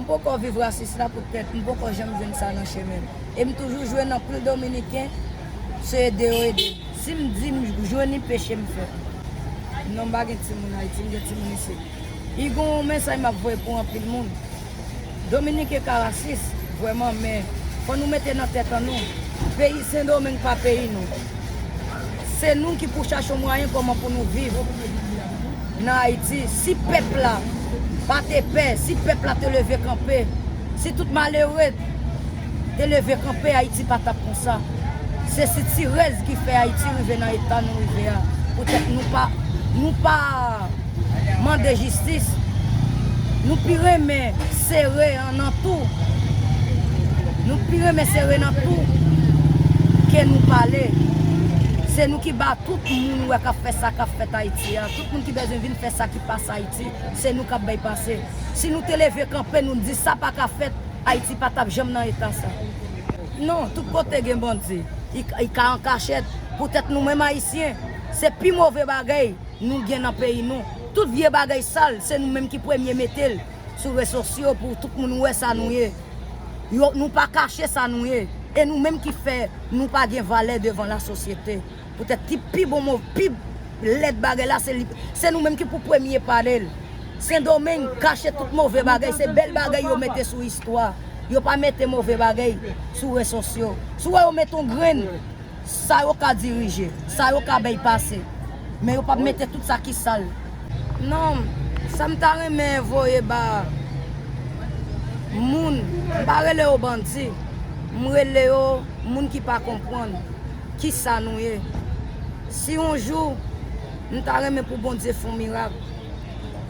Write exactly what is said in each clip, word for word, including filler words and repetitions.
Poko viv rasis la poutèt m poko janm jwenn sa nan chemen m. E m toujou jwenn anpil Dominiken se ede yo ede m. Si m di m jwenn li, peche m fè. Non, m pa gen timoun Ayiti, m gen timoun isit. I gon yon mesaj m ap voye pou anpil moun. Dominiken ka rasis, vrèman, men fò nou mete nan tèt an nou. Peyi Sendomeng pa peyi nou. Se nou ki pou chache yon mwayen kòman pou nou viv nan Ayiti. Si pèp la pa te pè, si pèp la te leve kanpe, si tout malere te leve kanpe, Ayiti pa t ap konsa. Se sitirèz ki fè Ayiti rive nan eta nou rive a. Poutèt nou pa, nou pa mande jistis. Nou pi renmen sere an nan tou. Nou pi renmen sere nan tou ke nou pale. Se nou ki ba tout moun ou wè k ap fè sa k ap fèt Ayiti a. Tout moun ki bezwen vin fè sa ki pase Ayiti, se nou k ap bay pase. Si nou te leve kanpe, nou di sa pa ka fèt, Ayiti pa t ap janm nan eta sa. Non, tout kote gen bandi. I, i ka an kachèt. Poutèt nou menm Ayisyen, se pi move bagay nou gen nan peyi nou. Tout vye bagay sal, se nou menm ki premye mete l sou resosyo pou tout moun wè sa nou ye. Yo, nou pa kache sa nou ye. E nou menm ki fè nou pa gen valè devan lasosyete. Poutèt ki pi bon mo, pi lèd bagay la, se li, se nou menm ki pou premye pale l. Sendomeng kache tout move bagay, se bèl bagay yo mete sou istwa. Yo pa mete move bagay sou resosyo. Si w wè yo mete yon grenn, sa yo ka dirije, sa yo ka bay pase. Men yo p ap mete tout sa ki sal. Non, sa m ta renmen voye ba moun, m pa rele yo bandi, m rele yo moun ki pa konprann kisa nou ye. Si yon jou, m ta renmen pou Bondye fè yon mirak,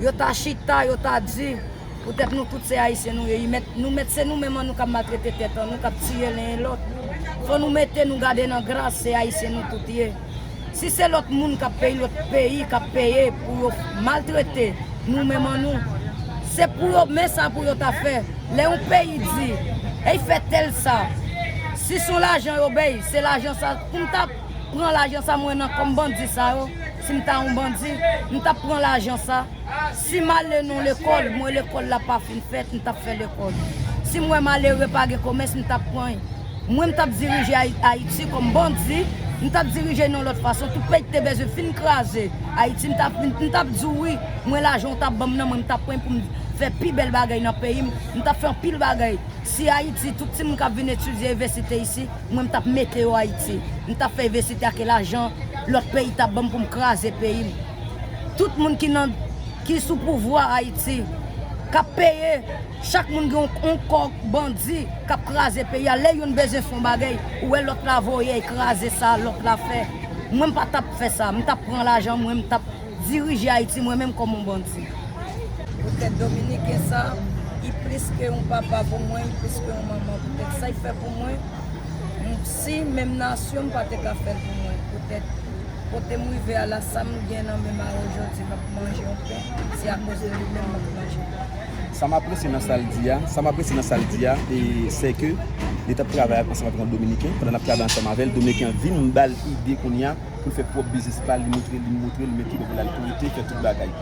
yo ta chita, yo ta di, poutèt nou tout se Ayisyen nou ye, i mèt, nou mèt, se nou menm an nou k ap maltrete tèt an nou, k ap tiye len e lòt. Fò nou mete nou gade nan gras, se Ayisyen nou tout ye. Si se lòt moun k ap peye lòt peyi, k ap peye pou yo maltrete nou menm an nou, se pou yo, men sa pou yo ta fè. Lè yon peyi di, ey fè tèl sa, si se yon lajan yo bay, se lajan sa, pou m ta pran lajan sa mwen nan kòm bandi sa yo, si m ta yon bandi, m t ap pran lajan sa. Si m ale nan lekòl, mwen lekòl la pa fin fèt, m t ap fè lekòl. Si m wè malere pa gen komès, m t ap pran. Mwen m t ap dirije Ay-, Ayiti kòm bandi, m t ap dirije nan lòt fason. Tout peyi ki te bezwen fin kraze Ayiti, m t ap, m t ap di w wi, mwen lajan w t ap ban m nan, mwen m t ap pran pou m fè pi bèl bagay nan peyi m, m t ap fè anpil bagay. Si Ayiti, tout timoun k ap vin etidye inivèsite isi, mwen m t ap mete yo Ayiti. M t ap fè envesite ak lajan lòt peyi t ap ban m pou m kraze peyi m. Tout moun ki nan, ki sou pouvwa Ayiti, k ap peye, chak moun gen yon, yon kò bandi k ap kraze peyi a. Lè youn bezwen fè yon bagay, ou wè lòt la voye kraze sa lòt la fè. Mwen m pa t ap fè sa, m t ap pran lajan mwen, m t ap dirije Ayiti mwen menm kòm yon bandi. Poutèt Dominiken sa, li plis ke yon papa pou mwen, li plis ke yon manman. Poutèt sa l fè pou mwen, m, si menm nasyon m pa te ka fè l pou mwen. Poutèt kote m rive a la, sa m gen nan men m a jodi, m ap manje yon pen, se akoz de li menm m ap manje. Sa m apresye nan sa l di a, sa m apresye nan sa l di a, e, se ke li t ap travay ansanm avèk yon Dominiken. Pandan n ap travay ansanm avè l, Dominiken an vin ba l ide kounye a pou l fè pwòp biznis pa l, li montre, li montre l men ki bò pou l al pote, fè tout bagay.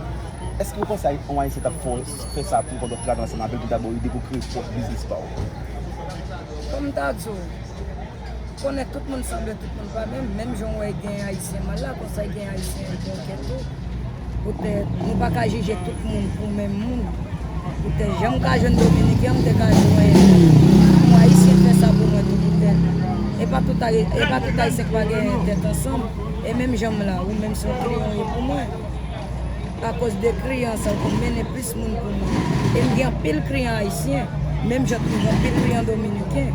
Èske w panse Ay-, yon Ayisyen t ap fè, fè sa pou kont w, ap travay ansanm avè l pou ta ba w ide pou kreye pwòp biznis pa w? Kòm m ta di w, konnen tout moun sanble, tout moun pa menm, menm jan w wè gen Ayisyen mal la, konsa gen Ayisyen bon kè tou. Poutèt, nou pa ka jije tout moun pou menm moun. Poutèt, jan m ka jwenn Dominiken, m te ka jwenn yon Ayisyen fè sa pou mwen tou poutèt. E pa tout Ayi-, e pa tout Ayisyen ki pa gen tèt ansanm. E menm jan m la, ou menm se yon kliyan w ye pou mwen. Akoz de kliyan sa, ou konn mennen plis moun pou mwen. E m gen anpil kliyan ayisyen, menm jan tou gen anpil kliyan dominiken.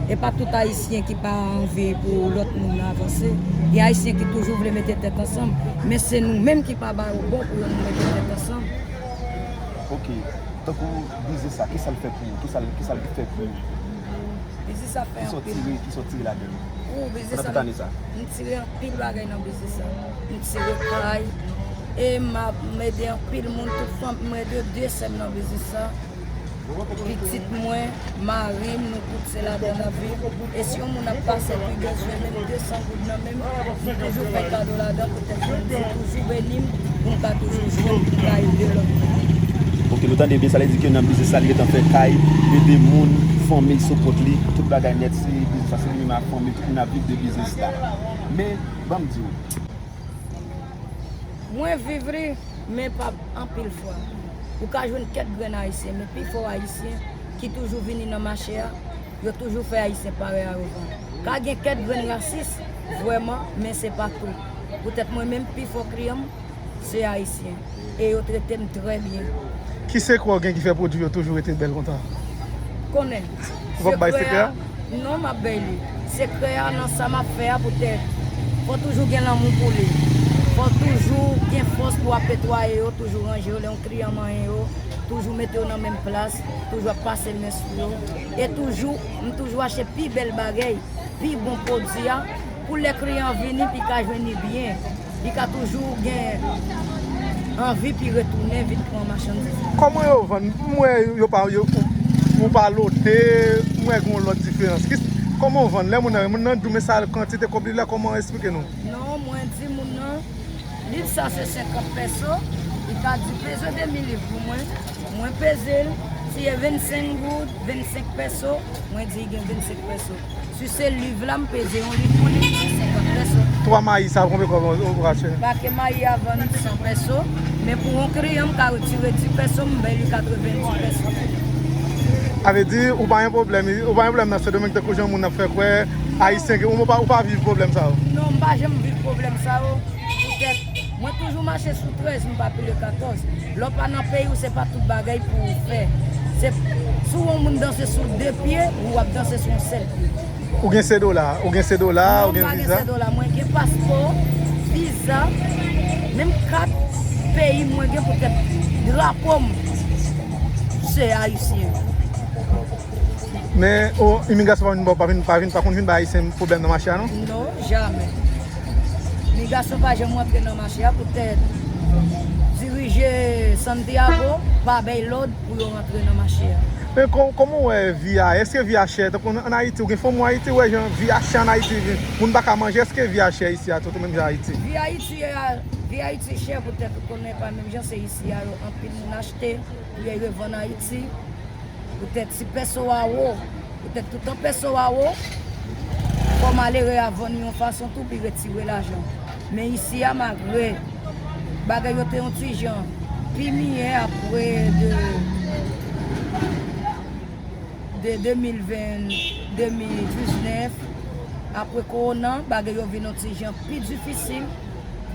E pa tout Ayisyen ki pa anvi pou lòt moun avanse. Gen Ayisyen ki toujou vle mete tèt ansanm, men se nou menm ki pa ba yo bon pou yo nou mete tèt ansanm. Ok. Tankou biznis sa, kisa l fè pou ou? Kisa l, kisa l fè pou ou? Biznis sa fè anpil. Kisa w tire, kisa w tire ladan l? Pandan tout ane sa? M tire anpil bagay nan biznis sa. M tire kay, e m ap, m ede anpil moun, tout fanmi, m ede de sè m nan biznis sa. Pitit mwen, mari m, nou tout se ladan n ap viv. E si yon moun ap pase pi bezwen menm de san goud nan men m, m toujou fè kado ladan, poutèt Bondye toujou beni m, pou m ka toujou jwenn, pou m ka ede lòt moun. Ke nou tande byen, sa vle di ke nan biznis la, li gentan fè kay, ede moun, fanmi sou kont li, tout bagay nèt, se biznis la, se li menm ak fanmi, tout moun ap viv de biznis la. Men, ban m di w. Mwen viv li, men pa anpil fwa. Ou ka jwenn kèk grenn Ayisyen, men pifò Ayisyen ki toujou vini nan mache a, yo toujou fè Ayisyen parèy a yo vann. Ka gen kèk grenn rasis, vrèman, men se pa tout. Poutèt mwen menm, pifò kliyan m, se Ayisyen. E yo trete m trè byen. Ki sekrè w gen ki fè pwodui yo toujou rete bèl konsa? Konnen. Ou p ap bay sekrè a? Non, m ap bay li. Sekrè a nan sa m ap fè a poutèt fò toujou gen lanmou pou li. Fò toujou gen fòs pou w ap netwaye yo, toujou ranje yo, lè yon kliyan manyen yo, toujou mete yo nan menm plas, toujou ap pase men sou yo. E toujou, m toujou achte pi bèl bagay, pi bon pwodui a, pou lè kliyan vini, li ka jwenn li byen. Li ka toujou gen anvi pi retounen vin pran machandiz. Kòman yo vann? M wè yo pa, yo, ou, ou pa lote, m wè gen yon lòt diferans. Ki, kòman w vann? Lè moun nan, moun nan di w men sa kantite kòb li la, kòman, eksplike nou? Non, mwen di moun nan, liv sa se senkant pèso, li ka di peze de mil liv pou mwen. Mwen peze l, si e vennsenk goud, vennsenk pèso, mwen di l gen vennsenk pèso. Si se liv la, m peze yon liv pou li, li senkant pèso. Twa mayi sa ap konbyen kòb ou rache? Pake mayi a vann san pèso, men pou yon kliyan, m ka retire dis pèso, m bay li katrevenndis pèso. Sa vle di, ou pa gen pwoblèm, ou pa gen pwoblèm nan Sendomeng tankou jan moun ap fè kwè, Ayisyen, ou pa, ou pa viv pwoblèm sa yo? Non, m pa janm viv pwoblèm sa yo. Poutèt, mwen toujou mache sou trèz, m pa pile katòz. Lè w pa nan peyi w, se pa tout bagay pou w fè. Se, si w yon moun danse sou de pye, ou w ap danse sou yon sèl pye. Ou gen sedola, ou gen sedola, ou gen viza? Non, m pa gen sedola. Mwen gen paspò, viza, menm kat peyi m mwen gen poutèt drapo m se ayisyen. Men, o, imigrasyon pa vin, pa vin, pa vin, pa konn vin bay Ayisyen pwoblèm nan mache a, non? Non, jamè. Imigrasyon pa janm rantre nan mache a poutèt dirije Santiago pa bay lòd pou yo rantre nan mache a. Men kò-, kòman w wè vi a? Èske vi a chè? Tankou ann Ayiti, ou gen fanmi w Ayiti, ou wè jan vi a chè ann Ayiti, moun pa ka manje, èske vi a chè isi a tou, tou menm jan Ayiti? Vi Ayiti a, vi Ayiti chè poutèt ou konnen pa menm jan se isi a yo anpil moun achte, yo revann Ayiti. Poutèt si pèso a wo, poutèt toutan pèso a wo, fò malere a vann yon fason tou pou retire lajan. Men isi a, malgre bagay yo te yon ti jan pi miyè apre de, de de mil ven, de mil diznèf, apre kowona, bagay yo vin yon ti jan pi difisil,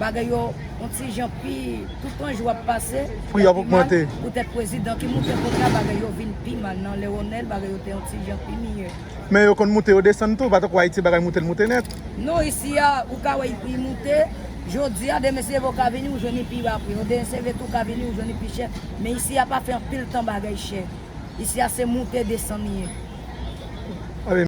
bagay yo yon ti jan pi, toutan jou ap pase, pri ap ogmante. Poutèt prezidan ki moute kounye a, bagay yo vin pi mal. Nan Lewonèl, bagay yo te yon ti jan pi miyè. Men yo konn moute, yo desann tou, pa tankou Ayiti, bagay moute, l moute nèt. Non, isi a, ou ka wè pri moute. Jodi a, demen se vre w ka vini, ou jwenn li pi ba pri. Demen se vre tou w ka vini, ou jwenn li pi chè. Men isi a pa fè anpil tan bagay chè. Isi a se moute desann li ye.